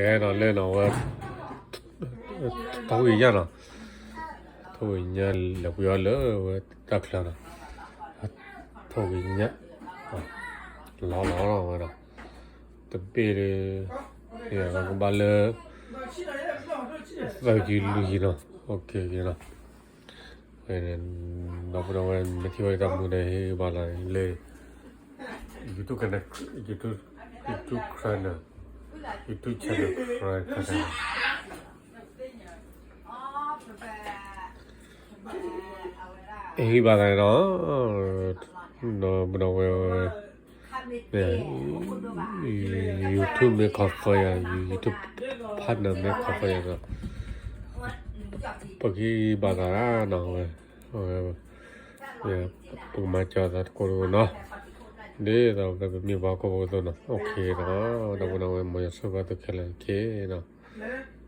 ကဲနီၤ လၢနီၤဝဲ ထိၣ်ဂံၢ်ညၣ်နီၤ, ထိၣ်ဂံၢ်ညၣ်လဲၤပှ့ၤအီၤလၢဝဲတၢ်ချၢနီၤ, ထိၣ်ဂံၢ်ညၣ် လီၤလီၤနီၤဝဲနီၤ, တဘ့ၣ်ဒီး ကဘၣ်လၢ သၢကံလွံၢ်ကံနီၤ, နီၤ ဒီပုၢ်ဒီဝဲၢ် မ့ၢ်ထံၣ်ဝဲတၢ်မူန့ၣ် ဟ့ၣ်ဂံၢ်ဘါသးလၢ YouTube, YouTube channel, YouTube channel, ဟ့ၣ်ဂံၢ်ဘါသးနီၤ, ဒီပုၢ်ဒီဝဲၢ် YouTube မ့ၢ် confirm ယၤ, YouTube partner မ့ၢ် confirm ယၤဒီး ပကဟ့ၣ်ဂံၢ်ဘါသးနီၤ, ပကမၤစၢၤသးတကိးတကိးနီၤ, ဒ်သိးပမ့ၢ်ပှၤဟီၣ်ခိၣ်ဖိအသိးနီၤ, နီၤ ဒီပုၢ်ဒီဝဲၢ် မ်ယွၤဆိၣ်ဂ့ၤသုခဲလၢာ်တက့ၢ်နီၤ.